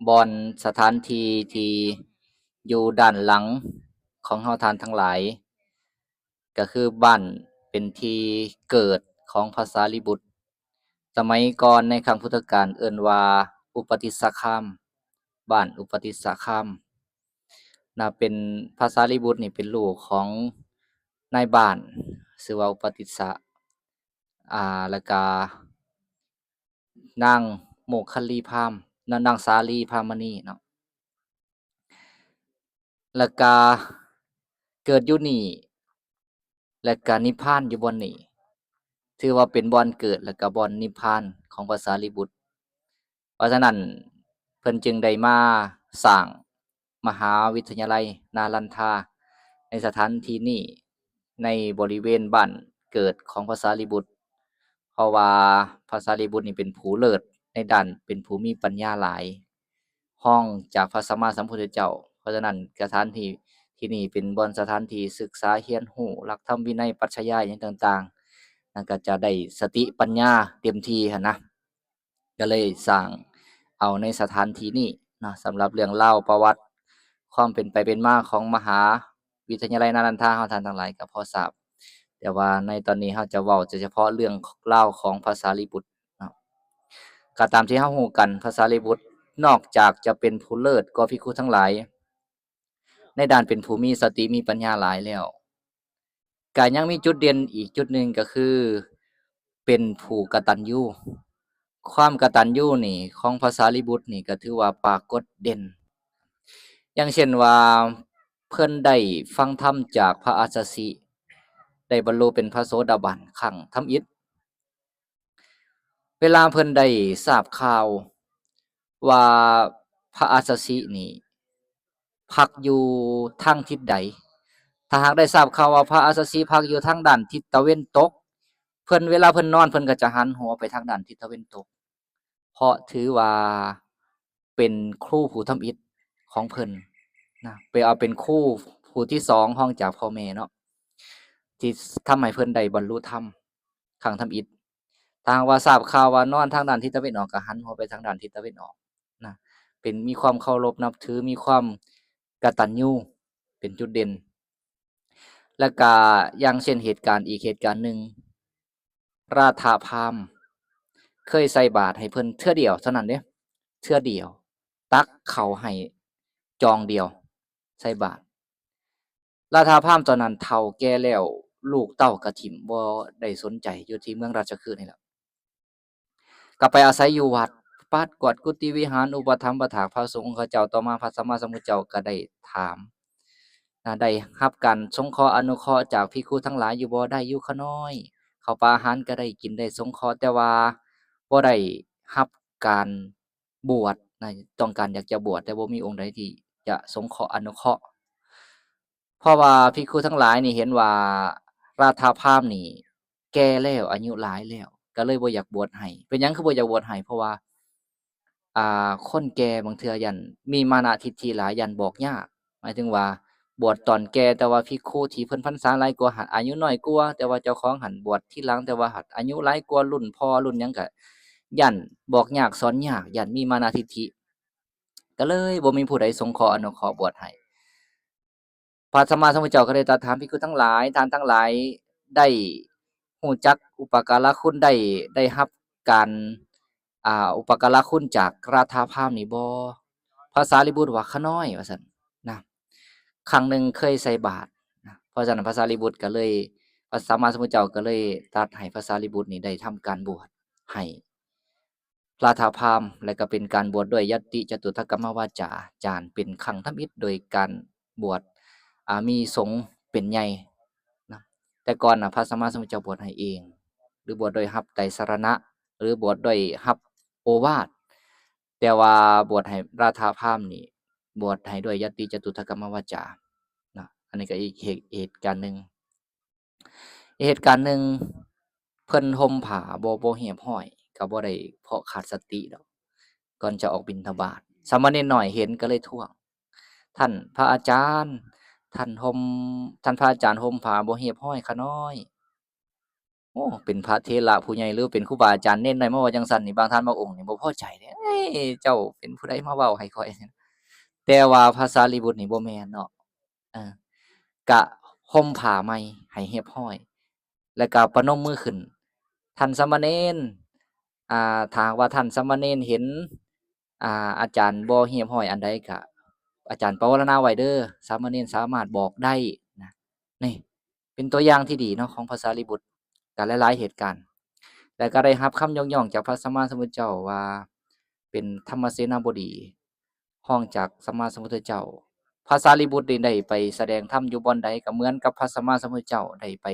ບ່ອນສະຖານທີ່ທີ່ຢູ່ດ້ານຫຼັງຂອງເຮົາທ່ານທັງຫຼາຍ ກໍຄືບ້ານເປັນທີ່ເກີດຂອງພະສາລີບຸດ. ສະໄໝກ່ອນໃນຄັ້ງພຸດທະການເອີ້ນວ່າອຸປະຕິດສະຄາມ, ບ້ານອຸປະຕິດສະຄາມນະ. ເປັນ ພະສາລີບຸດນີ້ເປັນລູກຂອງນາຍບ້ານ ຊື່ວ່າອຸປະຕິດສະ ອ່າ ແລ້ວກະ ນາງໂມຄະລີພາມ ນາງສາລີພາມະນີເນາະ ແລ້ວກະເກີດຢູ່ນີ້ ແລ້ວກະນິບພານຢູ່ບ່ອນນີ້ ຖືວ່າເປັນບ່ອນເກີດ ແລ້ວກະບ່ອນນິບພານຂອງພະສາລີບຸດ. ເພາະສະນັ້ນ ເພິ່ນຈຶ່ງໄດ້ມາສ້າງມະຫາວິທະຍາໄລນາລັນທາ ໃນສະຖານທີ່ນີ້ ໃນບໍລິເວນບ້ານເກີດຂອງພະສາລີບຸດ ເພາະວ່າພະສາລີບຸດນີ້ເປັນຜູ້ເລີດໃນດ້ານເປັນຜູ້ມີປັນຍາຫຼາຍ ຮອງຈາກພະສຳມາສຳພຸດທະເຈົ້າ. ເພາະສະນັ້ນ ສະຖານທີ່ທີ່ນີ້ເປັນບ່ອນສະຖານທີ່ສຶກສາຮຽນຮູ້ຫຼັກທຳວິໄນ ປັດຊະຍາຫຍັງຕ່າງໆ ນັ້ນກໍຈະໄດ້ສະຕິປັນຍາເຕັມທີ່ຫັ້ນນະ. ກໍເລີຍສ້າງເອົາໃນສະຖານທີ່ນີ້ເນາະ. ສຳລັບເລື່ອງລາວປະຫວັດຄວາມເປັນໄປເປັນມາຂອງມະຫາວິທະຍາໄລນາລັນທາເຮົາ ທ່ານທັງຫຼາຍກໍພໍຊາບ, ແຕ່ວ່າໃນຕອນນີ້ເຮົາຈະເວົ້າແຕ່ສະເພາະເລື່ອງລາວຂອງພະສາລີບຸດເນາະ. ກໍຕາມທີ່ເຮົາຮູ້ກັນ ພະສາລີບຸດນອກຈາກຈະເປັນຜູ້ເລີດກວ່າພິກຂຸທັງຫຼາຍ ໃນດ້ານເປັນຜູ້ມີສະຕິມີປັນຍາຫຼາຍແລ້ວ ກະຍັງມີຈຸດເດັ່ນອີກຈຸດໜຶ່ງ ກໍຄືເປັນຜູ້ກະຕັນຍູ. ຄວາມກະຕັນຍູນີ້ຂອງພະສາລີບຸດນີ້ກໍຖືວ່າປາກົດເດັ່ນ ຢ່າງເຊັ່ນວ່າ ເພິ່ນໄດ້ຟັງທຳຈາກພະອັດສະຊິ ໄດ້ບັນລຸເປັນພະໂສດາບັນຄັ້ງທຳອິດ. ເວລາເພິ່ນໄດ້ຊາບຂ່າວວ່າພະອັດສະຊິນີ້ພັກຢູ່ທາງທິດໃດ, ຖ້າຫາກໄດ້ຊາບຂ່າວວ່າພະອັດສະຊິພັກຢູ່ທາງດ້ານທິດຕາເວັນຕົກ, ເພິ່ນ ເວລາເພິ່ນນອນ ເພິ່ນກໍຈະຫັນຫົວໄປທາງດ້ານທິດຕາເວັນຕົກ ເພາະຖືວ່າເປັນຄູຜູ້ທຳອິດຂອງເພິ່ນນະ, ໄປເອົາເປັນຄູຜູ້ທີສອງຮອງຈາກພໍ່ແມ່ເນາະ ທີ່ທຳໃຫ້ເພິ່ນໄດ້ບັນລຸທຳຄັ້ງທຳອິດ. ຖ້າຫາກວ່າຊາບຂ່າວວ່ານອນທາງດ້ານທິດຕາເວັນອອກ ກໍຫັນຫົວໄປທາງດ້ານທິດຕາເວັນອອກນະ, ເປັນ ມີຄວາມເຄົາລົບນັບຖື, ມີຄວາມກະຕັນຍູ ເປັນຈຸດເດັ່ນ. ແລ້ວກະຢ່າງເຊັ່ນເຫດການ ອີກເຫດການໜຶ່ງ ລັດຖະພາມເຄີຍໃສ່ບາດໃຫ້ເພິ່ນເທື່ອດຽວເທົ່ານັ້ນເດ້, ເທື່ອດຽວ ຕັກເຂົ້າໃຫ້ຈອງດຽວໃສ່ບາດ. ລັດຖະພາມຕອນນັ້ນເຖົ້າແກ່ແລ້ວ, ລູກເຕົ້າກໍຖິ້ມ ບໍ່ໄດ້ສົນໃຈ, ຢູ່ທີ່ເມືອງລາຊະຄຶນີ້ແຫຼະ. ກໍໄປອາໄສຢູ່ວັດ, ປັດກວາດກຸຕິວິຫານ, ອຸປະຖຳປະຖາກພະສົງເຂົາເຈົ້າ. ຕໍ່ມາພະສຳມາສຳພຸດທະເຈົ້າກໍໄດ້ຖາມນະ, ໄດ້ຮັບການສົງເຄາະອະນຸເຄາະຈາກພິກຂຸທັງຫຼາຍຢູ່ບໍ່? ໄດ້ຢູ່ຂະນ້ອຍ, ເຂົ້າປາອາຫານກໍໄດ້ກິນໄດ້ສົງເຄາະ, ແຕ່ວ່າບໍ່ໄດ້ຮັບການບວດນະ, ຕ້ອງການຢາກຈະບວດ ແຕ່ບໍ່ມີອົງໃດທີ່ຈະສົງເຄາະອະນຸເຄາະ. ເພາະວ່າພິກຂຸທັງຫຼາຍນີ້ເຫັນວ່າລັດຖະພາມນີ້ແກ່ແລ້ວ, ອາຍຸຫຼາຍແລ້ວ, ກໍເລີຍບໍ່ຢາກບວດໃຫ້. ເປັນຫຍັງຄືບໍ່ຢາກບວດໃຫ້? ເພາະວ່າ ອ່າ ຄົນແກ່ບາງເທື່ອຢ້ານມີມານະທິດຖິຫຼາຍ, ຢ້ານບອກຍາກ. ໝາຍເຖິງວ່າບວດຕອນແກ່, ແຕ່ວ່າພິກຂຸທີ່ເພິ່ນພັນສາຫຼາຍກວ່າ ອາຍຸນ້ອຍກວ່າ, ແຕ່ວ່າເຈົ້າຂອງຫັ້ນບວດທີຫຼັງ, ແຕ່ວ່າອາຍຸຫຼາຍກວ່າ, ລຸ້ນພໍ່ລຸ້ນຫຍັງ, ກໍຢ້ານບອກຍາກສອນຍາກ, ຢ້ານມີມານະທິດຖິ, ກໍເລີຍບໍ່ມີຜູ້ໃດສົງເຄາະອະນຸເຄາະບວດໃຫ້. ພະສຳມາສຳພຸດທະເຈົ້າກໍໄດ້ຕລັດຖາມພິກຂຸທັງຫຼາຍ, ທ່ານທັງຫຼາຍໄດ້ຮູ້ຈັກອຸປະກາລະຄຸນ, ໄດ້ ໄດ້ຮັບການ ອ່າ ອຸປະກາລະຄຸນຈາກລັດຖະພາມນີ້ບໍ່? ພະສາລີບຸດວ່າ ຂ້ານ້ອຍ ວ່າຊັ້ນນະ, ຄັ້ງໜຶ່ງເຄີຍໃສ່ບາດນະ. ເພາະສະນັ້ນພະສາລີບຸດກໍເລີຍ ພະສຳມາສຳພຸດທະເຈົ້າກໍເລີຍຕັດໃຫ້ພະສາລີບຸດນີ້ໄດ້ທຳການບວດໃຫ້ ລັດຖະພາມ ແລະ ກໍເປັນການບວດດ້ວຍຍັດຕິຈະຕຸດຖະກຳມະວາຈາຈານເປັນຄັ້ງທຳອິດ ໂດຍການບວດ ອາ ມີສົງເປັນໃຫຍ່ນະ. ແຕ່ກ່ອນນະ ພະສຳມາສຳພຸດທະເຈົ້າບວດໃຫ້ເອງ ຫຼື ບວດໂດຍຮັບໄຕສະລະນະ ຫຼື ບວດໂດຍຮັບໂອວາດ, ແຕ່ວ່າບວດໃຫ້ລັດຖະພາມນີ້ ບວດໃຫ້ດ້ວຍຍັດຕິຈະຕຸດຖະກຳມະວາຈານະ. ອັນນີ້ກໍອີກເຫດ ເຫດການໜຶ່ງ. ເຫດການໜຶ່ງ ເພິ່ນຫົ່ມຜ້າບໍ່ ບໍ່ຮຽບຮ້ອຍ ກໍບໍ່ໄດ້ ເພາະຂາດສະຕິດອກ. ກ່ອນຈະອອກບິນທະບາດ ສາມະເນນນ້ອຍເຫັນກໍເລີຍທ້ວງ, ທ່ານພະອາຈານ, ທ່ານຫົ່ມ ທ່ານພະອາຈານຫົ່ມຜ້າບໍ່ຮຽບຮ້ອຍຂ້ານ້ອຍ. ອ້ ເປັນພະເຖລະຜູ້ໃຫຍ່ ຫຼືເປັນຄູບາອາຈານເນນນ້ອຍມາເວົ້າຈັ່ງຊັ້ນນີ້ ບາງທ່ານບາງອົງນີ້ບໍ່ພໍໃຈເດ້ ເອີຍ ເຈົ້າເປັນຜູ້ໃດມາເວົ້າໃຫ້ຂ້ອຍ. ແຕ່ວ່າພະສາລີບຸດນີ້ບໍ່ແມ່ນເນາະ ເອີ ກະຫົ່ມຜ້າໃໝ່ໃຫ້ຮຽບຮ້ອຍ ແລ້ວກະປະນົມມືຂຶ້ນ ທ່ານສາມະເນນ ອ່າ ຖ້າຫາກວ່າທ່ານສາມະເນນເຫັນ ອ່າ ອາຈານບໍ່ຮຽບຮ້ອຍອັນໃດ ກະອາຈານປະວາລະນາໄວ້ເດີ ສາມະເນນສາມາດບອກໄດ້ນະ. ນີ້ເປັນຕົວຢ່າງທີ່ດີເນາະ ຂອງພະສາລີບຸດ ກັບຫຼາຍໆເຫດການ ແລະ ກໍໄດ້ຮັບຄຳຍົກຍ້ອງຈາກພະສຳມາສຳພຸດທະເຈົ້າວ່າ ເປັນທຳມະເສນາບໍດີ ຮອງຈາກສຳມາສຳພຸດທະເຈົ້າ. ພະສາລີບຸດນີ້ໄດ້ໄປສະແດງທຳຢູ່ບ່ອນໃດ ກໍເໝືອນກັບພະສຳມາສຳພຸດທະເຈົ້າໄດ້ໄປ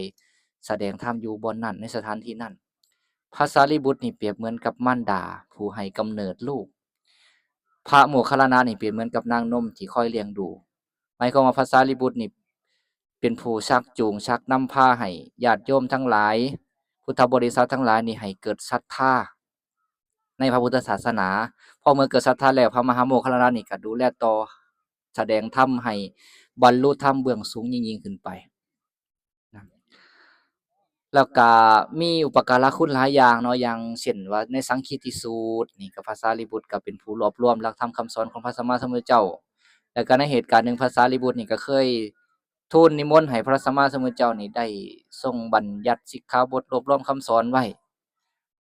ສະແດງທຳຢູ່ບ່ອນນັ້ນ ໃນສະຖານທີ່ນັ້ນ. ພະສາລີບຸດນີ້ປຽບເໝືອນກັບມານດາຜູ້ໃຫ້ກຳເນີດລູກ. ພະໂມກຄັນລານະນີ້ປຽບເໝືອນກັບນາງນົມທີ່ຄອຍລ້ຽງດູ. ໝາຍຄວາມວ່າພະສາລີບຸດນີ້ເປັນຜູ້ຊັກຈູງ ຊັກນຳພາໃຫ້ຍາດໂຍມທັງຫຼາຍ ພຸດທະບໍລິສັດທັງຫຼາຍນີ້ໃຫ້ເກີດສັດທາໃນພະພຸດທະສາສະໜາ. ພໍເມື່ອເກີດສັດທາແລ້ວ ພະມະຫາໂມກຄັນລານະນີ້ກໍດູແລຕໍ່ ສະແດງທຳໃຫ້ບັນລຸທຳເບື້ອງສູງຍິ່ງໆຂຶ້ນໄປນະ. ແລ້ວກະມີອຸປະກາລະຄຸນຫຼາຍຢ່າງເນາະ ຢ່າງເຊັ່ນວ່າໃນສັງຄີຕິສູດນີ້ ກໍພະສາລີບຸດກໍເປັນຜູ້ລວບລວມຫຼັກທຳຄຳສອນຂອງພະສຳມາສຳພຸດທະເຈົ້າ. ແລ້ວກະໃນເຫດການໜຶ່ງ ພະສາລີບຸດນີ້ກໍເຄີຍທູນນິມົນໃຫ້ພະສຳມາສຳພຸດທະເຈົ້ານີ້ໄດ້ຊົງບັນຍັດສິກຂາບົດ ລວບລວມຄຳສອນໄວ້.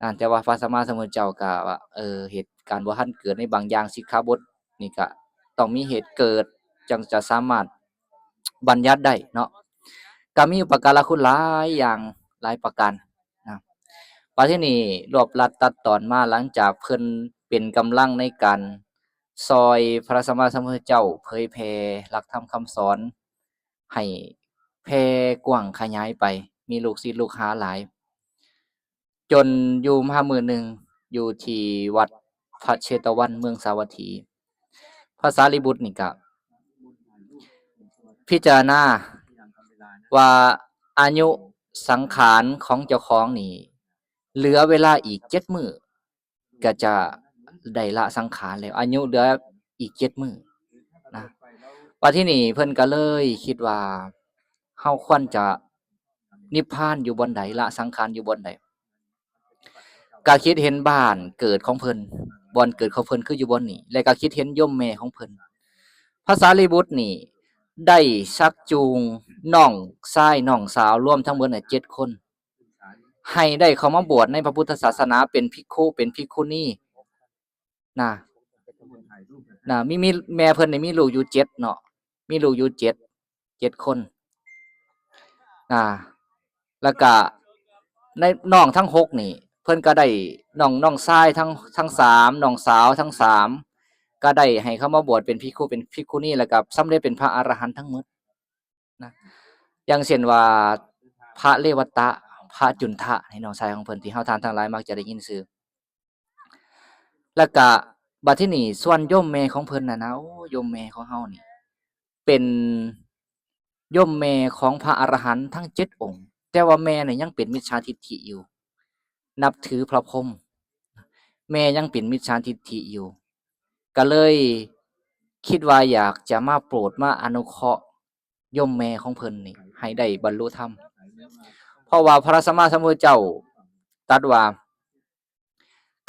ອ່າ ແຕ່ວ່າພະສຳມາສຳພຸດທະເຈົ້າກໍວ່າ ເອີ ເຫດການບໍ່ທັນເກີດໃນບາງຢ່າງ ສິກຂາບົດນີ້ກໍຕ້ອງມີເຫດເກີດ ຈັ່ງຈະສາມາດບັນຍັດໄດ້ເນາະ. ກໍມີອຸປະກາລະຄຸນຫຼາຍຢ່າງຫຼາຍປະການນະ. ບັດທີນີ້ລວບລັດຕັດຕອນມາ ຫຼັງຈາກເພິ່ນເປັນກຳລັງໃນການຊ່ອຍພະສຳມາສຳພຸດທະເຈົ້າເຜີຍແຜ່ຫຼັກທຳຄຳສອນໃຫ້ແຜ່ກວ້າງຂະຫຍາຍໄປ ມີລູກສິດລູກຫາຫຼາຍ. ຈົນຢູ່ມາມື້ໜຶ່ງ ຢູ່ທີ່ວັດພະເຊຕະວັນ ເມືອງສາວັດຖີ ພະສາລີບຸດນີ້ກະພິຈາລະນາວ່າອາຍຸສັງຂານຂອງເຈົ້າຂອງນີ້ ເຫຼືອເວລາອີກເຈັດມື້ ກໍຈະໄດ້ລະສັງຂານແລ້ວ ອາຍຸເຫຼືອອີກເຈັດມື້ນະ. ບັດທີນີ້ເພິ່ນກໍເລີຍຄິດວ່າ ເຮົາຄວນຈະນິບພານຢູ່ບ່ອນໃດ ລະສັງຂານຢູ່ບ່ອນໃດ? ກໍຄິດເຫັນບ້ານເກີດຂອງເພິ່ນ ບ່ອນເກີດຂອງເພິ່ນຄືຢູ່ບ່ອນນີ້ ແລະກໍຄິດເຫັນໂຍມແມ່ຂອງເພິ່ນ. ພະສາລີບຸດນີ້ໄດ້ຊັກຈູງນ້ອງຊາຍນ້ອງສາວ ລວມທັງໝົດເຈັດຄົນ ໃຫ້ໄດ້ເຂົ້າມາບວດໃນພະພຸດທະສາສະໜາ ເປັນພິກຂຸ ເປັນພິກຂຸນີ ນະ ນະ ມີ ມີ ແມ່ເພິ່ນນີ້ມີລູກຢູ່ເຈັດເນາະ ມີລູກຢູ່ເຈັດ ເຈັດຄົນ ນະ. ແລ້ວກະໃນນ້ອງທັງຫົກນີ້ ເພິ່ນກໍໄດ້ ນ້ອງ ນ້ອງຊາຍທັງ ທັງສາມ ນ້ອງສາວທັງສາມ ກໍໄດ້ໃຫ້ເຂົ້າມາບວດເປັນພິກຂຸ ເປັນພິກຂຸນີ ແລ້ວກໍສຳເລັດເປັນພະອະລະຫັນທັງໝົດນະ. ຢ່າງເຊັ່ນວ່າ ພະເລວະຕະ ພະຈຸນທະ ໃຫ້ນ້ອງຊາຍຂອງເພິ່ນ ທີ່ເຮົາທ່ານທັງຫຼາຍມັກຈະໄດ້ຍິນຊື່. ແລ້ວກະບັດທີນີ້ ສ່ວນໂຍມແມ່ຂອງເພິ່ນນັ້ນນະ ໂອ້ ໂຍມແມ່ຂອງເຮົານີ້ ເປັນໂຍມແມ່ຂອງພະອະລະຫັນທັງເຈັດອົງ ແຕ່ວ່າແມ່ນີ້ຍັງເປັນມິດສາທິດຖິຢູ່ ນັບຖືພະພົມ ແມ່ຍັງເປັນມິດສາທິດຖິຢູ່ ກະເລີຍຄິດວ່າຢາກຈະມາໂປດມາອະນຸເຄາະໂຍມແມ່ຂອງເພິ່ນນີ້ໃຫ້ໄດ້ບັນລຸທຳ ເພາະວ່າພະສຳມາສຳພຸດທະເຈົ້າຕັດວ່າ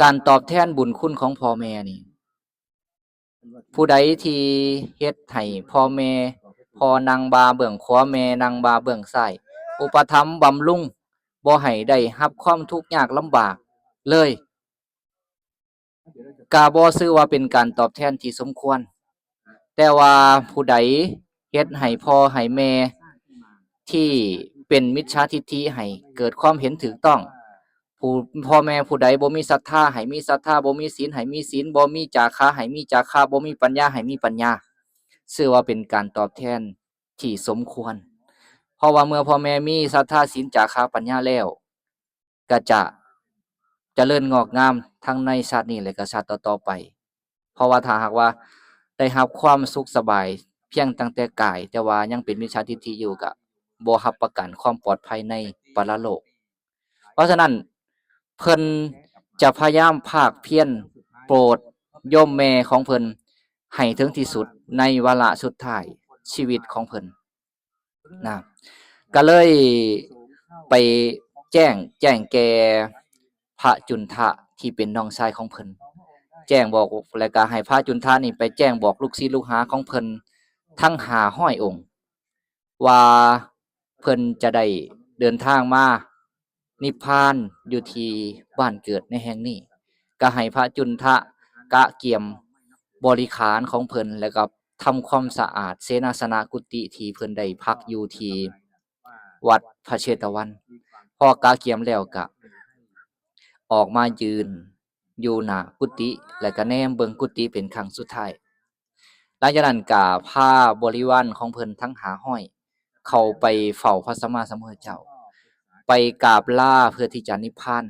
ການຕອບແທນບຸນຄຸນຂອງພໍ່ແມ່ນີ້ ຜູ້ໃດທີ່ເຮັດໃຫ້ພໍ່ແມ່ ພໍ່ນັ່ງບ່າເບື້ອງຂວາ ແມ່ນັ່ງບ່າເບື້ອງຊ້າຍ ອຸປະຖຳບຳລຸງ ບໍ່ໃຫ້ໄດ້ຮັບຄວາມທຸກຍາກລຳບາກເລີຍ ກະບໍ່ຊື່ວ່າເປັນການຕອບແທນທີ່ສົມຄວນ. ແຕ່ວ່າຜູ້ໃດເຮັດໃຫ້ພໍ່ໃຫ້ແມ່ທີ່ເປັນມິດສາທິດຖິໃຫ້ເກີດຄວາມເຫັນຖືກຕ້ອງ ຜູ້ ພໍ່ແມ່ຜູ້ໃດບໍ່ມີສັດທາໃຫ້ມີສັດທາ ບໍ່ມີສິນໃຫ້ມີສິນ ບໍ່ມີຈາຄະໃຫ້ມີຈາຄະ ບໍ່ມີປັນຍາໃຫ້ມີປັນຍາ ຊື່ວ່າເປັນການຕອບແທນທີ່ສົມຄວນ ເພາະວ່າເມື່ອພໍ່ແມ່ມີສັດທາ ສິນ ຈາຄະ ປັນຍາແລ້ວ ກະຈະຈະເລີນງອກງາມທັງໃນຊາດນີ້ ແລະກະຊາດຕໍ່ໆໄປ ເພາະວ່າຖ້າຫາກວ່າໄດ້ຮັບຄວາມສຸກສະບາຍພຽງຕັ້ງແຕ່ກາຍ ແຕ່ວ່າຍັງເປັນມິດສາທິດຖິຢູ່ ກະບໍ່ຮັບປະກັນຄວາມປອດໄພໃນປະລະໂລກ. ເພາະສະນັ້ນ ເພິ່ນຈະພະຍາຍາມພາກພຽນໂປດໂຍມແມ່ຂອງເພິ່ນໃຫ້ເຖິງທີ່ສຸດໃນວາລະສຸດທ້າຍຊີວິດຂອງເພິ່ນ. ນະ ກະເລີຍໄປ ແຈ້ງ ແຈ້ງແກ່ພະຈຸນທະທີ່ເປັນນ້ອງຊາຍຂອງເພິ່ນ ແຈ້ງບອກ ແລ້ວກໍໃຫ້ພະຈຸນທະນີ້ໄປແຈ້ງບອກລູກສິດລູກຫາຂອງເພິ່ນທັງຫ້າຮ້ອຍອົງ ວ່າເພິ່ນຈະໄດ້ເດີນທາງມານິບພານຢູ່ທີ່ບ້ານເກີດໃນແຫ່ງນີ້ ກໍໃຫ້ພະຈຸນທະກະກຽມບໍລິຂານຂອງເພິ່ນ ແລ້ວກໍທຳຄວາມສະອາດເສນາສະນະກຸຕິທີ່ເພິ່ນໄດ້ພັກຢູ່ທີ່ວັດພະເຊຕະວັນ. ພໍກະກຽມແລ້ວກະອອກມາຢືນຢູ່ໜ້າກຸຕິ ແລ້ວກະແນມເບິ່ງກຸຕິເປັນຄັ້ງສຸດທ້າຍ. ຫຼັງຈາກນັ້ນກໍພາບໍລິວານຂອງເພິ່ນທັງຫ້າຮ້ອຍເຂົ້າໄປເຝົ້າພະສຳມາສຳພຸດທະເຈົ້າ ໄປກາບລາເພື່ອທີ່ຈະນິບພານ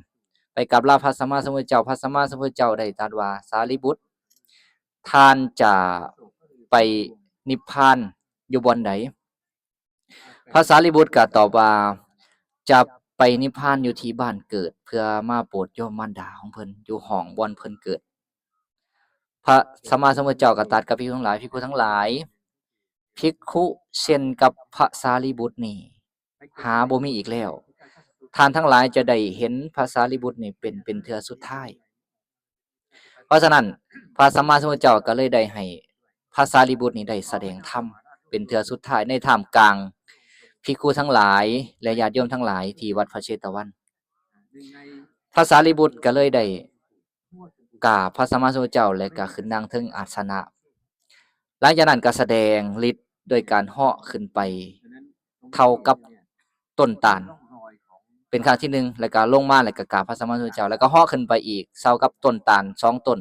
ໄປກາບລາພະສຳມາສຳພຸດທະເຈົ້າ. ພະສຳມາສຳພຸດທະເຈົ້າໄດ້ຕັດວ່າ ສາລີບຸດ ທ່ານຈະໄປນິບພານຢູ່ບ່ອນໃດ? ພະສາລີບຸດກໍຕອບວ່າ ຈະໄປນິບພານຢູ່ທີ່ບ້ານເກີດ ເພື່ອມາໂປດໂຍມມານດາຂອງເພິ່ນ ຢູ່ຫ້ອງບ່ອນເພິ່ນເກີດ. ພະສຳມາສຳພຸດທະເຈົ້າກໍຕັດກັບພິກຂຸທັງຫຼາຍ, ພິກຂຸທັງຫຼາຍ, ພິກຂຸເຊັ່ນກັບພະສາລີບຸດນີ້ຫາບໍ່ມີອີກແລ້ວ. ທ່ານທັງຫຼາຍຈະໄດ້ເຫັນພະສາລີບຸດນີ້ເປັນ ເປັນເທື່ອສຸດທ້າຍ. ເພາະສະນັ້ນ ພະສຳມາສຳພຸດທະເຈົ້າກໍເລີຍໄດ້ໃຫ້ພະສາລີບຸດນີ້ໄດ້ສະແດງທຳເປັນເທື່ອສຸດທ້າຍ ໃນທ່າມກາງພິກຂຸທັງຫຼາຍ ແລະ ຍາດໂຍມທັງຫຼາຍທີ່ວັດພະເຊຕະວັນ. ພະສາລີບຸດກໍເລີຍໄດ້ກາບພະສຳມາສຳພຸດທະເຈົ້າ ແລະ ກໍຂຶ້ນນັ່ງເທິງອາສະນະ. ຫຼັງຈາກນັ້ນກໍສະແດງລິດໂດຍການເຫາະຂຶ້ນໄປເທົ່າກັບ ຕົ້ນຕານ ເປັນຄັ້ງທີໜຶ່ງ ແລ້ວກໍລົງມາ ແລ້ວກໍກາບພະສຳມາສຳພຸດທະເຈົ້າ ແລ້ວກໍເຫາະຂຶ້ນໄປອີກເທົ່າກັບຕົ້ນຕານສອງຕົ້ນ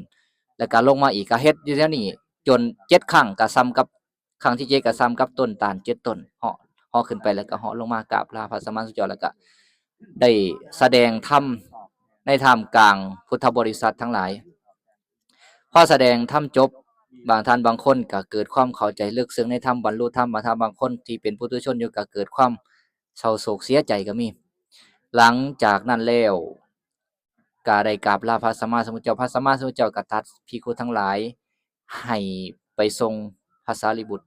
ແລ້ວກໍລົງມາອີກ ກໍເຮັດຢູ່ແນວນີ້ຈົນເຈັດຄັ້ງ ກໍສ່ຳກັບ ຄັ້ງທີເຈັດກໍສ່ຳກັບຕົ້ນຕານເຈັດຕົ້ນ ເຫາະ ເຫາະຂຶ້ນໄປ ແລ້ວກໍເຫາະລົງມາກາບລາພະສຳມາສຳພຸດທະເຈົ້າ ແລ້ວກໍໄດ້ສະແດງທຳໃນທ່າມກາງພຸດທະບໍລິສັດທັງຫຼາຍ. ພໍສະແດງທຳຈົບ ບາງທ່ານບາງຄົນກໍເກີດຄວາມເຂົ້າໃຈເລິກເຊິ່ງໃນທຳ ບັນລຸທຳ, ບາງທ່ານບາງຄົນທີ່ເປັນປຸຖຸຊົນຢູ່ກໍເກີດຄວາມເສົ້າໂສກເສຍໃຈກໍມີ. ຫຼັງຈາກນັ້ນແລ້ວ ກໍໄດ້ກາບລາພະສຳມາສຳພຸດທະເຈົ້າ, ພະສຳມາສຳພຸດທະເຈົ້າກໍຕັດພິກຂຸທັງຫຼາຍໃຫ້ໄປສົ່ງພະສາລີບຸດ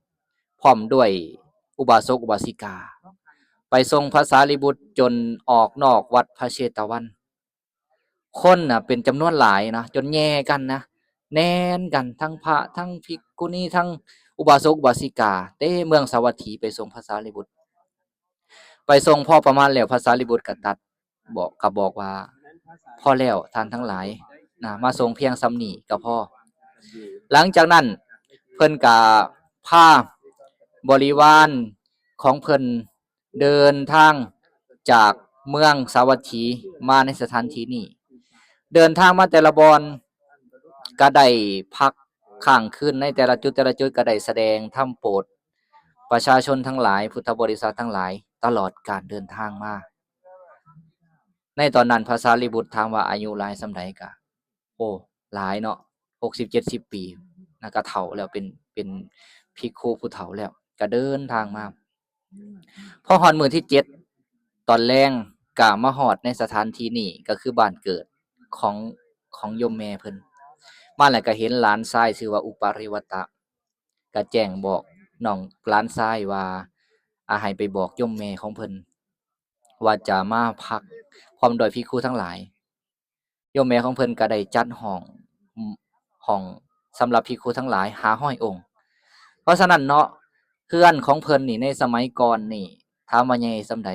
ພ້ອມດ້ວຍອຸບາສົກອຸບາສິກາ ໄປສົ່ງພະສາລີບຸດຈົນອອກນອກວັດພະເຊຕະວັນ. ຄົນນະເປັນຈຳນວນຫຼາຍນະ ຈົນແຍ່ກັນນະ ແໜ້ນກັນ ທັງພະ ທັງພິກຂຸນີ ທັງອຸບາສົກອຸບາສິກາ ເຕັມເມືອງສາວັດຖີໄປສົ່ງພະສາລີບຸດ. ໄປສົ່ງພໍປະມານແລ້ວ ພະສາລີບຸດກໍຕັດ ບອກ ກໍບອກວ່າ ພໍແລ້ວທ່ານທັງຫຼາຍນະ ມາສົ່ງພຽງສ່ຳນີ້ກໍພໍ. ຫຼັງຈາກນັ້ນເພິ່ນກໍພາບໍລິວານຂອງເພິ່ນ ເດີນທາງຈາກເມືອງສາວັດຖີມາໃນສະຖານທີ່ນີ້. ເດີນທາງມາແຕ່ລະບ່ອນກໍໄດ້ພັກຄ້າງຄືນໃນແຕ່ລະຈຸດ ແຕ່ລະຈຸດກໍໄດ້ສະແດງທຳໂປດປະຊາຊົນທັງຫຼາຍ ພຸດທະບໍລິສັດທັງຫຼາຍ ຕະຫຼອດການເດີນທາງມາ. ໃນຕອນນັ້ນພະສາລີບຸດຖາມວ່າອາຍຸຫຼາຍສ່ຳໃດ? ກະ ໂອ້ ຫຼາຍເນາະ ຫົກສິບເຈັດສິບປີນະ ກະເຖົ້າແລ້ວ ເປັນ ເປັນພິກຂຸຜູ້ເຖົ້າແລ້ວ ກະເດີນທາງມາ. ພໍຮອດມື້ທີເຈັດຕອນແລງ ກະມາຮອດໃນສະຖານທີ່ນີ້ ກໍຄືບ້ານເກີດຂອງ ຂອງໂຍມແມ່ເພິ່ນ. ມາແລ້ວກະເຫັນຫຼານຊາຍຊື່ວ່າອຸປະລິວັດຕະ ກະແຈ້ງບອກນ້ອງຫຼານຊາຍວ່າ ອາ ໃຫ້ໄປບອກໂຍມແມ່ຂອງເພິ່ນວ່າຈະມາພັກພ້ອມດ້ວຍພິກຂຸທັງຫຼາຍ. ໂຍມແມ່ຂອງເພິ່ນກໍໄດ້ຈັດຫ້ອງ ຫ້ອງສຳລັບພິກຂຸທັງຫຼາຍຫ້າຮ້ອຍອົງ. ເພາະສະນັ້ນເນາະ ເຮືອນຂອງເພິ່ນນີ້ໃນສະໄໝກ່ອນນີ້ ຖາມວ່າໃຫຍ່ສ່ຳໃດ?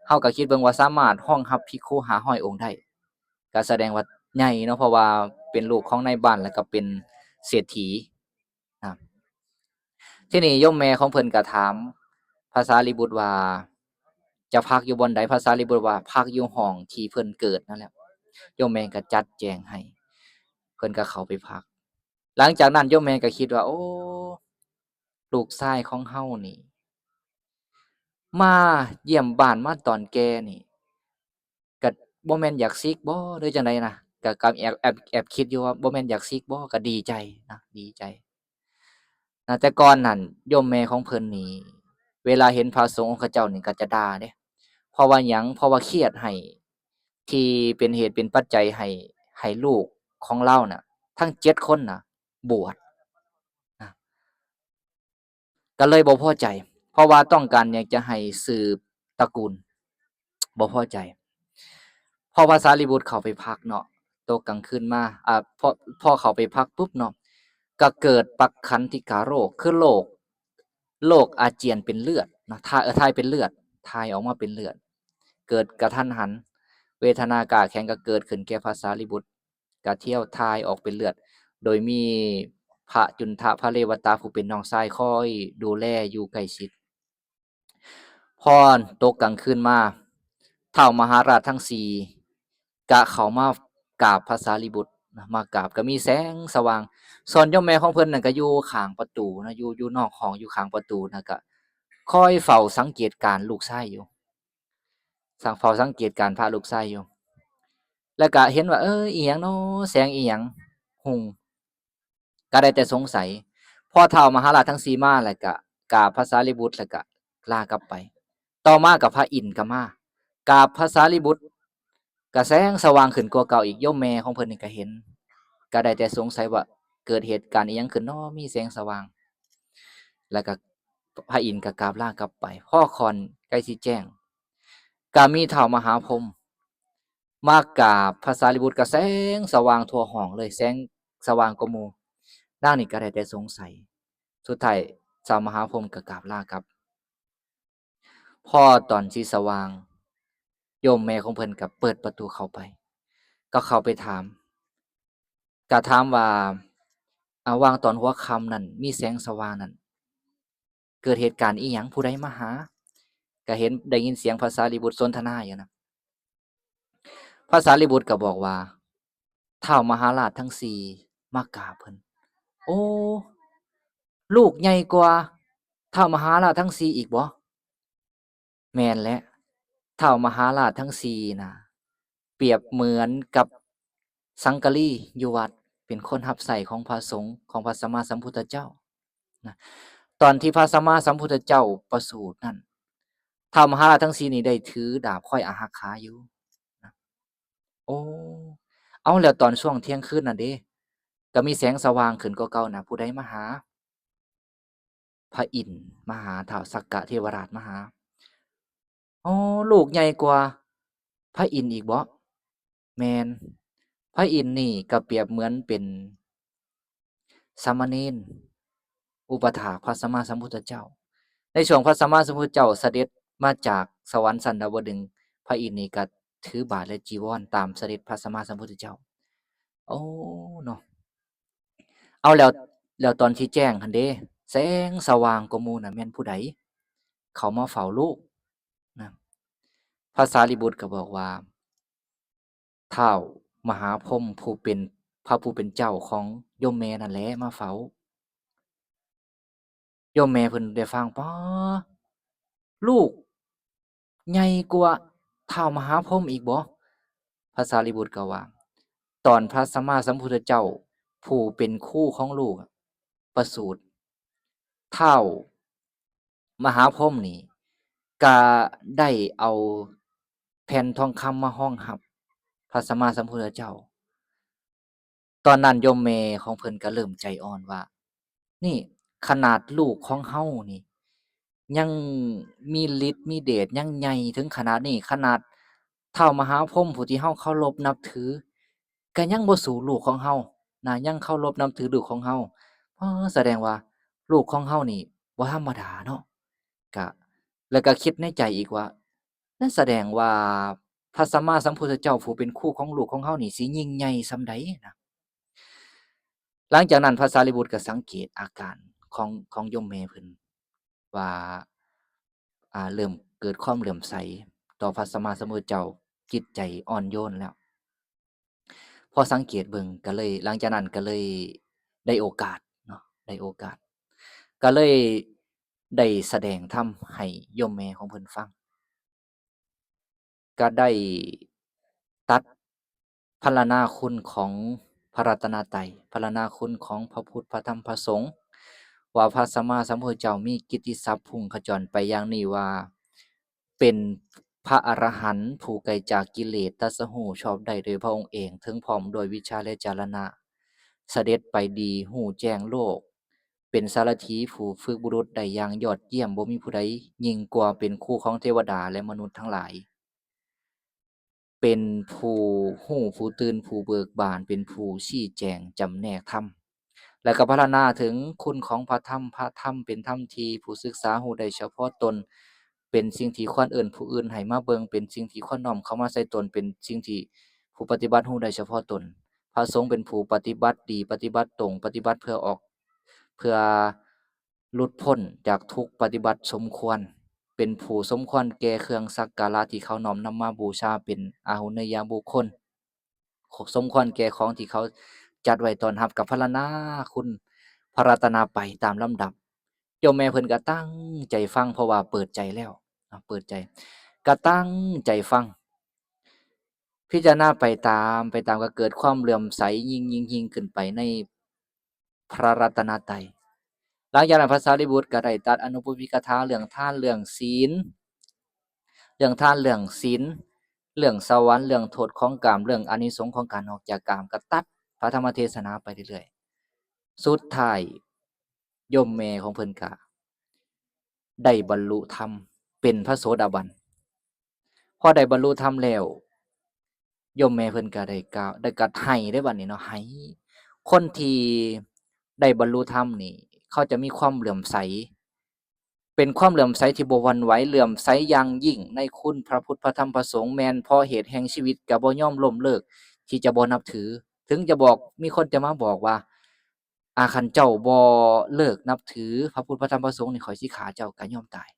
ເຮົາກໍຄິດເບິ່ງວ່າສາມາດຮອງຮັບພິກຂຸຫ້າຮ້ອຍອົງໄດ້ ກໍສະແດງວ່າໃຫຍ່ເນາະ ເພາະວ່າເປັນລູກຂອງນາຍບ້ານ ແລ້ວກໍເປັນເສດຖີ. ນະ ທີນີ້ໂຍມແມ່ຂອງເພິ່ນກໍຖາມພະສາລີບຸດວ່າ ຈະພັກຢູ່ບ່ອນໃດ? ພະສາລີບຸດວ່າ ພັກຢູ່ຫ້ອງທີ່ເພິ່ນເກີດນັ້ນແຫຼະ. ໂຍມແມ່ກໍຈັດແຈງໃຫ້ ເພິ່ນກໍເຂົ້າໄປພັກ. ຫຼັງຈາກນັ້ນໂຍມແມ່ກໍຄິດວ່າ ໂອ້ ລູກຊາຍຂອງເຮົານີ້ ມາຢ້ຽມບ້ານມາຕອນແກ່ນີ້ ກະບໍ່ແມ່ນຢາກສິກບໍ ຫຼືຈັ່ງໃດນະ ກະ ກະແອບ ແອບ ແອບຄິດຢູ່ວ່າບໍ່ແມ່ນຢາກສິກບໍ ກະດີໃຈນະ ດີໃຈນະ. ແຕ່ກ່ອນນັ້ນໂຍມແມ່ຂອງເພິ່ນນີ້ ເວລາເຫັນພະສົງອົງຄະເຈົ້ານີ້ກະຈະດ່າເດ້. ເພາະວ່າຫຍັງ? ເພາະວ່າຄຽດໃຫ້ ທີ່ເປັນເຫດເປັນປັດໄຈໃຫ້ ໃຫ້ລູກຂອງລາວນະ ທັງເຈັດຄົນນະ ບວດນະ. ກໍເລີຍບໍ່ພໍໃຈ ເພາະວ່າຕ້ອງການຢາກຈະໃຫ້ສືບຕະກູນ ບໍ່ພໍໃຈ. ພໍພະສາລີບຸດເຂົ້າໄປພັກເນາະ ຕົກກາງຄືນມາ ອາ ພໍ ພໍເຂົ້າໄປພັກປຸບເນາະ ກໍເກີດປັກຂັນຕິກາໂລກ ຄືໂລກ ໂລກອາຈຽນເປັນເລືອດນະ ຖ່າຍ ເອີ ຖ່າຍເປັນເລືອດ ຖ່າຍອອກມາເປັນເລືອດ ເກີດກະທັນຫັນ ເວທະນາກ້າແຂງກໍເກີດຂຶ້ນແກ່ພະສາລີບຸດ ກະຖ້ຽວຖ່າຍອອກເປັນເລືອດ ໂດຍມີພະຈຸນທະ ພະເລວະຕາ ຜູ້ເປັນນ້ອງຊາຍຄອຍດູແລຢູ່ໃກ້ຊິດ. ພໍຕົກກາງຄືນມາ ທ້າວມະຫາລາດທັງສີ່ກະເຂົ້າມາກາບພະສາລີບຸດນະ ມາກາບ ກະມີແສງສະຫວ່າງ ສ່ວນໂຍມແມ່ຂອງເພິ່ນນັ້ນກະຢູ່ຂ້າງປະຕູນະ ຢູ່ ຢູ່ນອກຫ້ອງ ຢູ່ຂ້າງປະຕູນະ ກະຄອຍເຝົ້າສັງເກດການລູກຊາຍຢູ່ ສັງ ເຝົ້າສັງເກດການພະລູກຊາຍຢູ່ ແລ້ວກະເຫັນວ່າ ເອີ ອີ່ຫຍັງນໍ ແສງອີ່ຫຍັງຮຸ່ງ ກະໄດ້ແຕ່ສົງໄສ. ພໍທ້າວມະຫາລາດທັງສີ່ມາ ແລ້ວກະກາບພະສາລີບຸດ ແລ້ວກະລາກັບໄປ. ຕໍ່ມາກະພະອິນກະມາ ກາບພະສາລີບຸດ ກະແສງສະຫວ່າງຂຶ້ນກວ່າເກົ່າອີກ. ໂຍມແມ່ຂອງເພິ່ນນີ້ກະເຫັນ ກະໄດ້ແຕ່ສົງໄສວ່າເກີດເຫດການອີ່ຫຍັງຂຶ້ນນໍ ມີແສງສະຫວ່າງ. ແລ້ວກະພະອິນກະກາບລາກັບໄປ. ພໍຄ່ອນໃກ້ຊິແຈ້ງ ກະມີທ້າວມະຫາພົມ ມາກາບພະສາລີບຸດ ກະແສງສະຫວ່າງທົ່ວຫ້ອງເລີຍ ແສງສະຫວ່າງກວ່າໝູ່. ນາງນີ້ກະໄດ້ແຕ່ສົງໄສ ສຸດທ້າຍທ້າວມະຫາພົມກະກາບລາກັບ. ພໍຕອນຊິສະຫວ່າງ ໂຍມແມ່ຂອງເພິ່ນກະເປີດປະຕູເຂົ້າໄປ ກະເຂົ້າໄປຖາມ ກະຖາມວ່າ ອາ ຫວ່າງຕອນຫົວຄ່ຳນັ້ນ ມີແສງສະຫວ່າງນັ້ນ ເກີດເຫດການອີ່ຫຍັງ? ຜູ້ໃດມາຫາ? ກະເຫັນ ໄດ້ຍິນສຽງພະສາລີບຸດສົນທະນາຢູ່ນະ. ພະສາລີບຸດກະບອກວ່າ ທ້າວມະຫາລາດທັງສີ່ມາກາບເພິ່ນ. ໂອ້ ລູກໃຫຍ່ກວ່າທ້າວມະຫາລາດທັງສີ່ອີກບໍ? ແມ່ນແຫຼະ ທ້າວມະຫາລາດທັງສີ່ນະ ປຽບເໝືອນກັບສັງກະລີຢູ່ວັດ ເປັນຄົນຮັບໃຊ້ຂອງພະສົງ ຂອງພະສຳມາສຳພຸດທະເຈົ້ານະ. ຕອນທີ່ພະສຳມາສຳພຸດທະເຈົ້າປະສູດນັ້ນ ທ້າວມະຫາລາດທັງສີ່ນີ້ໄດ້ຖືດາບຄອຍອາຮັກຂາຢູ່ນະ. ໂອ້ ເອົາ ແລ້ວຕອນຊ່ວງທ່ຽງຄືນນັ້ນເດ ກະມີແສງສະຫວ່າງຂຶ້ນກວ່າເກົ່ານະ ຜູ້ໃດມາຫາ? ພະອິນມາຫາ ທ້າວສັກກະເທວະລາດມາຫາ. ອໍ ລູກໃຫຍ່ກວ່າພະອິນອີກບໍ? ແມ່ນ ພະອິນນີ້ກະປຽບເໝືອນເປັນສາມະເນນ ອຸປະຖາກພະສຳມາສຳພຸດທະເຈົ້າ. ໃນຊ່ວງພະສຳມາສຳພຸດທະເຈົ້າສະເດັດມາຈາກສະຫວັນຊັ້ນດາວະດຶງ ພະອິນນີ້ກະຖືບາດ ແລະ ຈີວອນຕາມສະເດັດພະສຳມາສຳພຸດທະເຈົ້າ. ໂອ້ ເນາະ ເອົາ ແລ້ວ ແລ້ວຕອນທີ່ແຈ້ງຫັ້ນເດ ແສງສະຫວ່າງກວ່າໝູ່ນັ້ນແມ່ນຜູ້ໃດເຂົ້າມາເຝົ້າລູກນະ? ພະສາລີບຸດກະບອກວ່າ ທ້າວມະຫາພົມ ຜູ້ເປັນ ພະຜູ້ເປັນເຈົ້າຂອງໂຍມແມ່ນັ້ນແຫຼະມາເຝົ້າ. ໂຍມແມ່ເພິ່ນໄດ້ຟັງ ປາ ລູກໃຫຍ່ກວ່າທ້າວມະຫາພົມອີກບໍ? ພະສາລີບຸດກະວ່າ ຕອນພະສຳມາສຳພຸດທະເຈົ້າ ຜູ້ເປັນຄູຂອງລູກປະສູດ ທ້າວມະຫາພົມນີ້ກະໄດ້ເອົາແຜ່ນທອງຄຳມາຮອງຮັບພະສຳມາສຳພຸດທະເຈົ້າ. ຕອນນັ້ນໂຍມແມ່ຂອງເພິ່ນກະເລີ່ມໃຈອ່ອນວ່າ ນີ້ ຂະໜາດລູກຂອງເຮົານີ້ ຍັງມີລິດມີເດດ ຍັງໃຫຍ່ເຖິງຂະໜາດນີ້ ຂະໜາດທ້າວມະຫາພົມຜູ້ທີ່ເຮົາເຄົາລົບນັບຖື ກະຍັງບໍ່ສູ້ລູກຂອງເຮົານະ ຍັງເຄົາລົບນັບຖືລູກຂອງເຮົາ. ເອີ ສະແດງວ່າລູກຂອງເຮົານີ້ບໍ່ທຳມະດາເນາະ. ກະ ແລ້ວກະຄິດໃນໃຈອີກວ່າ ນັ້ນສະແດງວ່າພະສຳມາສຳພຸດທະເຈົ້າຜູ້ເປັນຄູຂອງລູກຂອງເຮົານີ້ຊິຍິ່ງໃຫຍ່ສ່ຳໃດນະ. ຫຼັງຈາກນັ້ນພະສາລີບຸດກະສັງເກດອາການຂອງ ຂອງໂຍມແມ່ເພິ່ນວ່າ ອາ ເລີ່ມເກີດຄວາມເຫຼື້ອມໃສຕໍ່ພະສຳມາສຳພຸດທະເຈົ້າ ຈິດໃຈອ່ອນໂຍນແລ້ວ. ພໍສັງເກດເບິ່ງກະເລີຍ ຫຼັງຈາກນັ້ນກະເລີຍໄດ້ໂອກາດເນາະ ໄດ້ໂອກາດ ກະເລີຍໄດ້ສະແດງທຳໃຫ້ໂຍມແມ່ຂອງເພິ່ນຟັງ ກະໄດ້ຕັດພັນລະນາຄຸນຂອງພະລັດຕະນະໄຕ ພັນລະນາຄຸນຂອງພະພຸດ ພະທຳ ພະສົງ ວ່າພະສຳມາສຳພຸດທະເຈົ້າມີກິດຕິສັບພຸ່ງຂະຈອນໄປຢ່າງນີ້ວ່າ ເປັນພະອະລະຫັນຜູ້ໄກຈາກກິເລດ ຕັດສະຮູ້ຊອບໄດ້ໂດຍພະອົງເອງ ເຖິງພ້ອມດ້ວຍວິຊາ ແລະ ຈາລະນະ ສະເດັດໄປດີ ຮູ້ແຈ້ງໂລກ ເປັນສາລະຖີຜູ້ຝຶກບຸລຸດໄດ້ຢ່າງຍອດຢ້ຽມ ບໍ່ມີຜູ້ໃດຍິ່ງກວ່າ ເປັນຄູຂອງເທວະດາ ແລະ ມະນຸດທັງຫຼາຍ. ເປັນຜູ້ຮູ້ຜູ້ຕື່ນ ຜູ້ເບີກບານ ເປັນຜູ້ຊີ້ແຈງຈຳແນກທຳ ແລ້ວກໍພັນລະນາເຖິງຄຸນຂອງພະທຳ, ພະທຳເປັນທຳທີ່ຜູ້ສຶກສາຮູ້ໄດ້ສະເພາະຕົນ, ເປັນສິ່ງທີ່ຄວນເອີ້ນຜູ້ອື່ນໃຫ້ມາເບິ່ງ, ເປັນສິ່ງທີ່ຄວນນ້ອມເຂົ້າມາໃສ່ຕົນ, ເປັນສິ່ງທີ່ຜູ້ປະຕິບັດຮູ້ໄດ້ສະເພາະຕົນ. ພະສົງເປັນຜູ້ປະຕິບັດດີ, ປະຕິບັດຕົງ, ປະຕິບັດເພື່ອອອກ, ເພື່ອ ຫຼຸດພົ້ນຈາກທຸກ, ປະຕິບັດສົມຄວນ, ເປັນຜູ້ສົມຄວນແກ່ເຄື່ອງສັກກາລະທີ່ເຂົານ້ອມນຳມາບູຊາ, ເປັນອາຫຸເນຍະບຸກຄົນ, ສົມຄວນແກ່ຂອງທີ່ເຂົາຈັດໄວ້ຕ້ອນຮັບ, ກັບພັນລະນາຄຸນພະລັດຕະນະໄຕຕາມລຳດັບ. ໂຍມແມ່ເພິ່ນກໍຕັ້ງໃຈຟັງ, ເພາະວ່າເປີດໃຈແລ້ວ, ເນາະ, ເປີດໃຈ, ກໍຕັ້ງໃຈຟັງ, ພິຈາລະນາໄປຕາມ, ໄປຕາມ, ກໍເກີດຄວາມເຫຼື້ອມໃສຍິ່ງ, ຍິ່ງ, ຍິ່ງຂຶ້ນໄປໃນ ພະລັດຕະນະໄຕ. ຫຼັງຈາກນັ້ນພະສາລີບຸດກໍໄດ້ຕັດອະນຸປຸບພິກະຖາເລື່ອງທານ, ເລື່ອງສິນ, ເລື່ອງທານ, ເລື່ອງສິນ, ເລື່ອງສະຫວັນ, ເລື່ອງໂທດຂອງກາມ, ເລື່ອງອານິສົງຂອງການອອກຈາກກາມ, ກໍຕັດພະທຳມະເທດສະໜາໄປເລື້ອຍໆ. ສຸດທ້າຍໂຍມແມ່ຂອງເພິ່ນກໍໄດ້ບັນລຸທຳເປັນພະໂສດາບັນ. ພໍໄດ້ບັນລຸທຳແລ້ວ ໂຍມແມ່ເພິ່ນກໍໄດ້ກ່າວ, ໄດ້ກັດໄຫ້ເດ້ບັດນີ້ເນາະ, ໄຫ້. ຄົນທີ່ໄດ້ບັນລຸທຳນີ້ ເຂົາຈະມີຄວາມເຫຼື້ອມໃສ, ເປັນຄວາມເຫຼື້ອມໃສທີ່ບໍ່ຫວັ່ນໄຫວ, ເຫຼື້ອມໃສຢ່າງຍິ່ງໃນຄຸນພະພຸດ ພະທຳ ພະສົງ, ແມ່ນເພາະເຫດແຫ່ງຊີວິດກໍບໍ່ຍອມລົ້ມເລີກທີ່ຈະບໍ່ນັບຖື. ເຖິງຈະບອກ, ມີຄົນຈະມາບອກວ່າ, ອາ, ຄັນເຈົ້າບໍ່ເລີກນັບຖືພະພຸດ ພະທຳ ພະສົງນີ້ ຂ້ອຍຊິຂ້າເຈົ້າ, ກໍຍອມຕາຍ.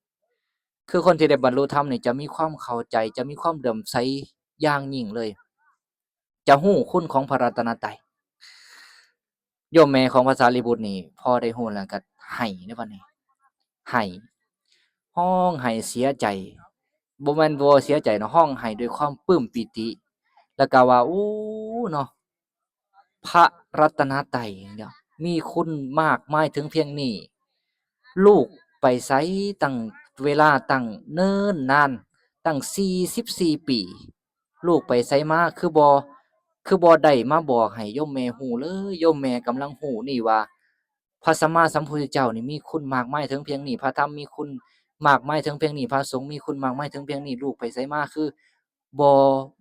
ຄືຄົນທີ່ໄດ້ບັນລຸທຳນີ້ຈະມີຄວາມເຂົ້າໃຈ, ຈະມີຄວາມເຫຼື້ອມໃສຢ່າງຍິ່ງເລີຍ, ຈະຮູ້ຄຸນຂອງພະລັດຕະນະໄຕ. ໂຍມແມ່ຂອງພະສາລີບຸດນີ້ ພໍໄດ້ຮູ້ແລ້ວກໍໄຫ້ໃນບັດນີ້, ໄຫ້, ຮ້ອງໄຫ້ເສຍໃຈ, ບໍ່ແມ່ນບໍ່ເສຍໃຈເນາະ, ຮ້ອງໄຫ້ດ້ວຍຄວາມປຶ້ມປີຕິ, ແລ້ວກໍວ່າ, ໂອ້ ເນາະ, ພະລັດຕະນະໄຕເນາະ ມີຄຸນມາກມາຍເຖິງພຽງນີ້, ລູກໄປໃສຕັ້ງເວລາຕັ້ງເນີນນານ ຕັ້ງສີ່ສິບສີ່ປີ, ລູກໄປໃສມາ ຄືບໍ່, ຄືບໍ່ໄດ້ມາບອກໃຫ້ໂຍມແມ່ຮູ້ເລີຍ? ໂຍມແມ່ກຳລັງຮູ້ນີ້ວ່າ ພະສຳມາສຳພຸດທະເຈົ້ານີ້ມີຄຸນມາກມາຍເຖິງພຽງນີ້, ພະທຳມີຄຸນມາກມາຍເຖິງພຽງນີ້, ພະສົງມີຄຸນມາກມາຍເຖິງພຽງນີ້, ລູກໄປໃສມາ ຄື ບໍ່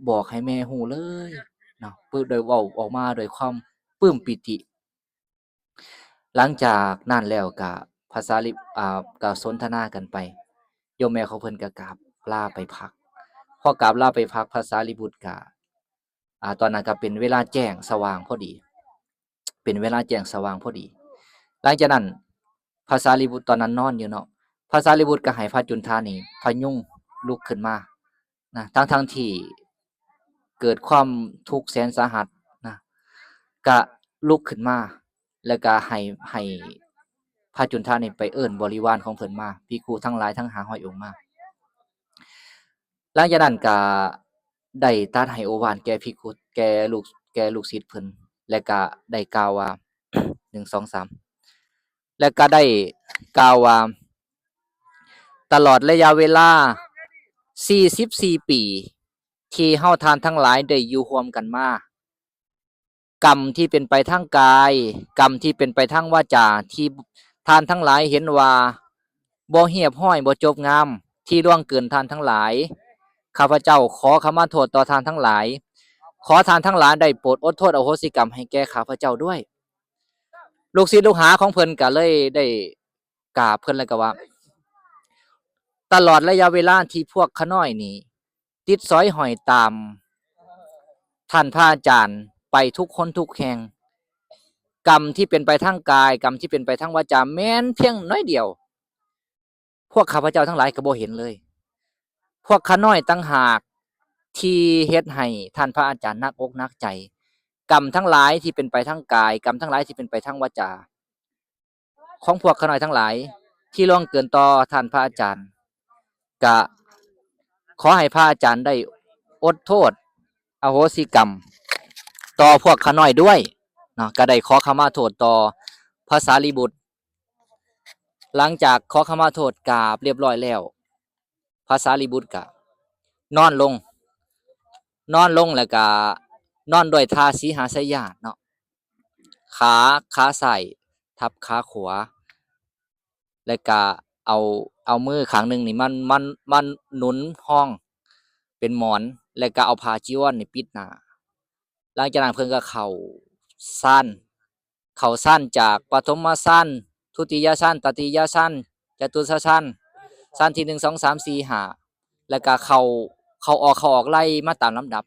ບອກໃຫ້ແມ່ຮູ້ເລີຍເນາະ, ປຶບ ໂດຍເວົ້າອອກມາດ້ວຍຄວາມປຶ້ມປີຕິ. ຫຼັງຈາກນັ້ນແລ້ວກະພະສາລີ, ອາ, ກະສົນທະນາກັນໄປ, ໂຍມແມ່ຂອງເພິ່ນກະກາບລາໄປພັກ. ພໍກາບລາໄປພັກ ພະສາລີບຸດກະ, ອາ, ຕອນນັ້ນກະເປັນເວລາແຈ້ງສະຫວ່າງພໍດີ. ເປັນເວລາແຈ້ງສະຫວ່າງພໍດີ. ຫຼັງຈາກນັ້ນ ພະສາລີບຸດຕອນນັ້ນນອນຢູ່ເນາະ, ພະສາລີບຸດກໍໃຫ້ພະຈຸນທານີ້ພະຍຸງລຸກຂຶ້ນມານະ, ທັງໆທີ່ເກີດຄວາມທຸກແສນສາຫັດນະ, ກະລຸກຂຶ້ນມາ ແລ້ວກະໃຫ້, ໃຫ້ພະຈຸນທານີ້ໄປເອີ້ນບໍລິວານຂອງເພິ່ນມາ, ພິກຂຸທັງຫຼາຍທັງຫ້າຮ້ອຍອົງມາ. ຫຼັງຈາກນັ້ນກະໄດ້ຕັດໃຫ້ໂອວາດແກ່ພິກຂຸ, ແກ່ລູກ, ແກ່ລູກສິດເພິ່ນ ແລະກະໄດ້ກ່າວວ່າ ໜຶ່ງ ສອງ ສາມ ແລະກະໄດ້ກ່າວວ່າ ຕະຫຼອດໄລຍະເວລາສີ່ສິບສີ່ປີ ທີ່ເຮົາທ່ານທັງຫຼາຍໄດ້ຢູ່ຮ່ວມກັນມາ, ກຳທີ່ເປັນໄປທາງກາຍ, ກຳທີ່ເປັນໄປທາງວາຈາ ທີ່ທ່ານທັງຫຼາຍເຫັນວ່າບໍ່ຮຽບຮ້ອຍ, ບໍ່ຈົບງາມ, ທີ່ລ່ວງເກີນທ່ານທັງຫຼາຍ, ຂ້າພະເຈົ້າຂໍຂະມາໂທດຕໍ່ທ່ານທັງຫຼາຍ. ຂໍທ່ານທັງຫຼາຍໄດ້ໂປດອົດໂທດອະໂຫສິກຳໃຫ້ແກ່ຂ້າພະເຈົ້າດ້ວຍ. ລູກສິດລູກຫາຂອງເພິ່ນກໍເລີຍໄດ້ກາບເພິ່ນ ແລ້ວກໍວ່າ ຕະຫຼອດໄລຍະເວລາທີ່ພວກຂ້ານ້ອຍນີ້ ຕິດສອຍຫ້ອຍຕາມທ່ານພະອາຈານໄປທຸກຄົນທຸກແຫ່ງ, ກຳທີ່ເປັນໄປທາງກາຍ, ກຳທີ່ເປັນໄປທາງວາຈາ ແມ່ນພຽງໜ້ອຍດຽວ ພວກຂ້າພະເຈົ້າທັງຫຼາຍກໍບໍ່ເຫັນເລີຍ. ພວກຂ້ານ້ອຍຕ່າງຫາກທີ່ເຮັດໃຫ້ທ່ານພະອາຈານໜັກອົກໜັກໃຈ. ກຳທັງຫຼາຍທີ່ເປັນໄປທາງກາຍ, ກຳທັງຫຼາຍທີ່ເປັນໄປທາງວາຈາ ຂອງພວກຂ້ານ້ອຍທັງຫຼາຍທີ່ລ່ວງເກີນຕໍ່ທ່ານພະອາຈານ, ກະຂໍໃຫ້ພະອາຈານໄດ້ອົດໂທດອະໂຫສິກຳຕໍ່ພວກຂ້ານ້ອຍດ້ວຍເນາະ, ກະໄດ້ຂໍຂະມາໂທດຕໍ່ພະສາລີບຸດ. ຫຼັງຈາກຂໍຂະມາໂທດກາບຮຽບຮ້ອຍແລ້ວ, ພະສາລີບຸດກະນອນລົງ, ນອນລົງແລ້ວກະນອນດ້ວຍທ່າສີຫະໄຊຍາດເນາະ, ຂາ, ຂາຊ້າຍທັບຂາຂວາ ແລ້ວກະເອົາ, ເອົາມືຂ້າງໜຶ່ງນີ້ມາ, ມາ, ມາໜູນຮອງເປັນໝອນ, ແລ້ວກໍເອົາຜ້າຈີວອນນີ້ປິດໜ້າ. ຫຼັງຈາກນັ້ນເພິ່ນກໍເຂົ້າຊານ ເຂົ້າຊານຈາກປະຖົມມະຊານ ທຸຕິຍະຊານ ຕະຕິຍະຊານ ຈະຕຸດສະຊານ ຊານທີໜຶ່ງ ສອງ ສາມ ສີ່ ຫ້າ ແລ້ວກໍເຂົ້າ ເຂົ້າອອກ ເຂົ້າອອກໄລ່ມາຕາມລຳດັບ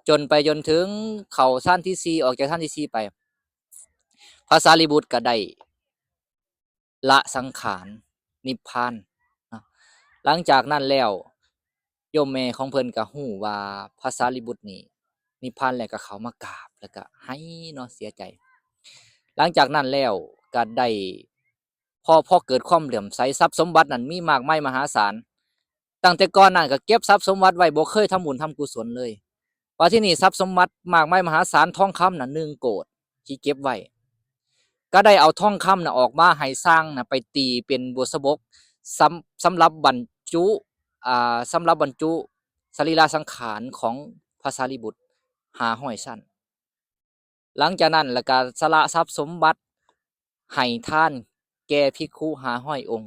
ຈົນໄປຈົນເຖິງເຂົ້າຊານທີສີ່ ອອກຈາກຊານທີສີ່ໄປ ພະສາລີບຸດກໍໄດ້ ລະສັງຂານນິບພານເນາະ. ຫຼັງຈາກນັ້ນແລ້ວ ໂຍມແມ່ຂອງເພິ່ນກໍຮູ້ວ່າພະສາລີບຸດນີ້ນິບພານແລ້ວ ກໍເຂົ້າມາກາບ ແລ້ວກໍໄຫ້ເນາະ ເສຍໃຈ. ຫຼັງຈາກນັ້ນແລ້ວກໍໄດ້ ພໍ ພໍເກີດຄວາມເຫຼື້ອມໃສ ຊັບສົມບັດນັ້ນມີມາກມາຍມະຫາສານ. ຕັ້ງແຕ່ກ່ອນນັ້ນກໍເກັບຊັບສົມບັດໄວ້ ບໍ່ເຄີຍທຳບຸນທຳກຸສົນເລີຍ. ບັດທີນີ້ຊັບສົມບັດມາກມາຍມະຫາສານ ທອງຄຳນະໜຶ່ງໂກດທີ່ເກັບໄວ້ ກໍໄດ້ເອົາທອງຄຳນະອອກມາໃຫ້ຊ່າງນະໄປຕີເປັນບຸດສະບົກ ສຳ ສຳລັບບັນຈຸ ອ່າ ສຳລັບບັນຈຸສະລີລະສັງຂານຂອງພະສາລີບຸດຫ້າຮ້ອຍຊັ້ນ. ຫຼັງຈາກນັ້ນລະກະສະຫຼະຊັບສົມບັດ ໃຫ້ທານແກ່ພິກຂຸຫ້າຮ້ອຍອົງ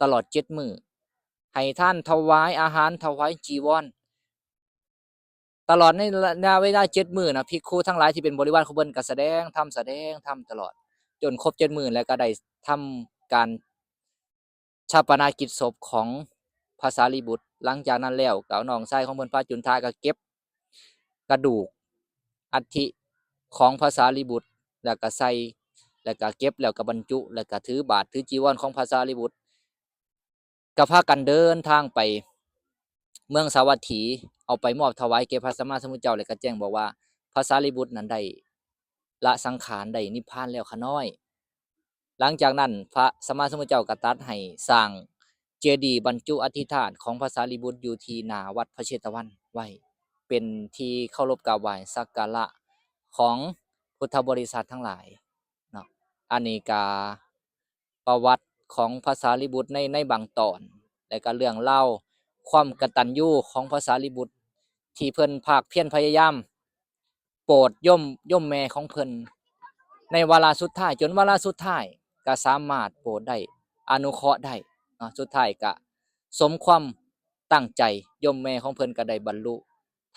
ຕະຫຼອດເຈັດມື້ ໃຫ້ທານ ຖວາຍອາຫານ ຖວາຍຈີວອນ ຕະຫຼອດໃນໄລຍະເວລາເຈັດມື້ນະ ພິກຂຸທັງຫຼາຍທີ່ເປັນບໍລິວານຂອງເພິ່ນກໍສະແດງທຳ ສະແດງທຳຕະຫຼອດ ຈົນຄົບເຈັດມື້ ແລ້ວກໍໄດ້ທຳການ ຊາປະນະກິດສົບຂອງພະສາລີບຸດ. ຫຼັງຈາກນັ້ນແລ້ວ ກໍເອົານ້ອງຊາຍຂອງເພິ່ນພະຈຸນທະ ກໍເກັບກະດູກອັດຖິຂອງພະສາລີບຸດ ແລ້ວກໍໃສ່ ແລ້ວກໍເກັບ ແລ້ວກໍບັນຈຸ ແລ້ວກໍຖືບາດຖືຈີວອນຂອງພະສາລີບຸດ ກໍພາກັນເດີນທາງໄປເມືອງສາວັດຖີ ເອົາໄປມອບຖວາຍແກ່ພະສຳມາສຳພຸດທະເຈົ້າ ແລ້ວກໍແຈ້ງບອກວ່າ ພະສາລີບຸດນັ້ນໄດ້ ລະສັງຂານໄດ້ນິບພານແລ້ວຂະນ້ອຍ. ຫຼັງຈາກນັ້ນ ພະສຳມາສຳພຸດທະເຈົ້າກໍຕັດໃຫ້ສ້າງເຈດີບັນຈຸອັດຖິທາດຂອງພະສາລີບຸດຢູ່ທີ່ໜ້າວັດພະເຊຕະວັນໄວ້ ເປັນທີ່ເຄົາລົບກາບໄຫວ້ສັກກາລະຂອງພຸດທະບໍລິສັດທັງຫຼາຍເນາະ. ອັນນີ້ກະ ປະຫວັດຂອງພະສາລີບຸດໃນ ໃນບາງຕອນ ແລະກະເລື່ອງລາວຄວາມກະຕັນຍູຂອງພະສາລີບຸດ ທີ່ເພິ່ນພາກພຽນພະຍາຍາມໂປດໂຍມ ໂຍມແມ່ຂອງເພິ່ນໃນວາລະສຸດທ້າຍ ຈົນວາລະສຸດທ້າຍກະສາມາດໂປດໄດ້ ອະນຸເຄາະໄດ້ເນາະ. ສຸດທ້າຍກະສົມຄວາມຕັ້ງໃຈ ໂຍມແມ່ຂອງເພິ່ນກະໄດ້ບັນລຸ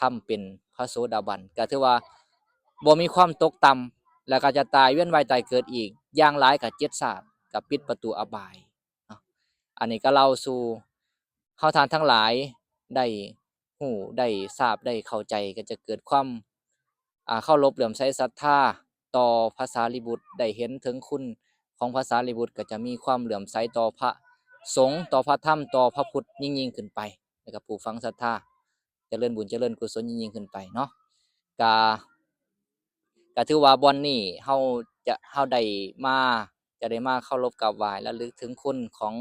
ທຳເປັນພະໂສດາບັນ ກະຖືວ່າບໍ່ມີຄວາມຕົກຕ່ຳ ແລ້ວກະຈະຕາຍ ວຽນວ່າຍຕາຍເກີດອີກ ຢ່າງຫຼາຍກະເຈັດຊາດ ກະປິດປະຕູອະບາຍເນາະ. ອັນນີ້ກະເລົ່າສູ່ເຮົາທ່ານທັງຫຼາຍໄດ້ຮູ້ ໄດ້ຊາບ ໄດ້ເຂົ້າໃຈ ກະຈະເກີດຄວາມ ອ່າ ເຄົາລົບເຫຼື້ອມໃສສັດທາຕໍ່ພະສາລີບຸດ ໄດ້ເຫັນເຖິງຄຸນຂອງພະສາລີບຸດ ກະຈະມີຄວາມເຫຼື້ອມໃສຕໍ່ພະສົງ ຕໍ່ພະທຳ ຕໍ່ພະພຸດຍິ່ງໆຂຶ້ນໄປ ແລ້ວກະຜູກຝັງສັດທາ ຈະເລີນບຸນຈະເລີນກຸສົນຍິ່ງໆຂຶ້ນໄປເນາະ. ກະ ກະຖືວ່າບ່ອນນີ້ເຮົາຈະ ເຮົາໄດ້ມາ ຈະໄດ້ມາເຄົາລົບກາບໄຫວ້ລະລຶກເຖິງຄຸນຂອງ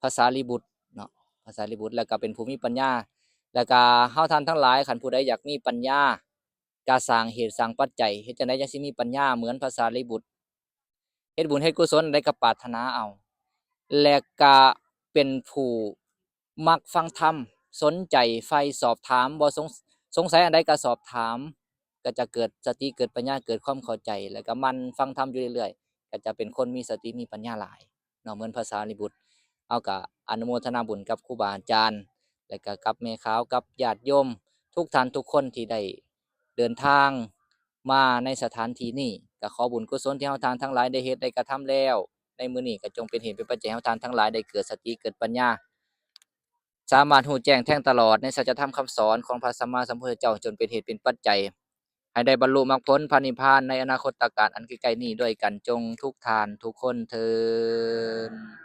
ພະສາລີບຸດເນາະ ພະສາລີບຸດ ແລ້ວກະເປັນຜູ້ມີປັນຍາ ແລ້ວກະເຮົາທ່ານທັງຫຼາຍ ຄັນຜູ້ໃດຢາກມີປັນຍາ ກະສ້າງເຫດສ້າງປັດໄຈ ເຮັດຈັ່ງໃດຈັ່ງຊິມີປັນຍາເໝືອນພະສາລີບຸດ ເຮັດບຸນເຮັດກຸສົນອັນໃດກໍປາດຖະໜາເອົາ ແລະກະເປັນຜູ້ມັກຟັງທຳ ສົນໃຈໃຝ່ສອບຖາມ ບໍ່ສົງ ສົງໄສອັນໃດກໍສອບຖາມ ກໍຈະເກີດສະຕິເກີດປັນຍາ ເກີດຄວາມເຂົ້າໃຈ ແລ້ວກໍໝັ່ນຟັງທຳຢູ່ເລື້ອຍໆ ກໍຈະເປັນຄົນມີສະຕິມີປັນຍາຫຼາຍເນາະ ເໝືອນພະສາລີບຸດ. ເຮົາກໍອະນຸໂມທະນາບຸນກັບຄູບາອາຈານ ແລ້ວກໍກັບແມ່ຂາວ ກັບຍາດໂຍມທຸກທ່ານທຸກຄົນທີ່ໄດ້ເດີນທາງ ມາໃນສະຖານທີ່ນີ້ ກໍຂໍບຸນກຸສົນທີ່ເຮົາທ່ານທັງຫຼາຍໄດ້ເຮັດໄດ້ກະທຳແລ້ວໃນມື້ນີ້ ກໍຈົ່ງເປັນເຫດເປັນປັດໄຈໃຫ້ເຮົາທ່ານທັງຫຼາຍໄດ້ເກີດສະຕິເກີດປັນຍາ ສາມາດຮູ້ແຈ້ງແທງຕະຫຼອດໃນສັດຈະທຳຄຳສອນຂອງພະສຳມາສຳພຸດທະເຈົ້າ ຈົນເປັນເຫດເປັນປັດໄຈໃຫ້ໄດ້ບັນລຸມັກຜົນພະນິບພານໃນອະນາຄົດຕະການອັນໃກ້ໆນີ້ດ້ວຍກັນ ຈົ່ງທຸກທ່ານທຸກຄົນເທີ້ນ.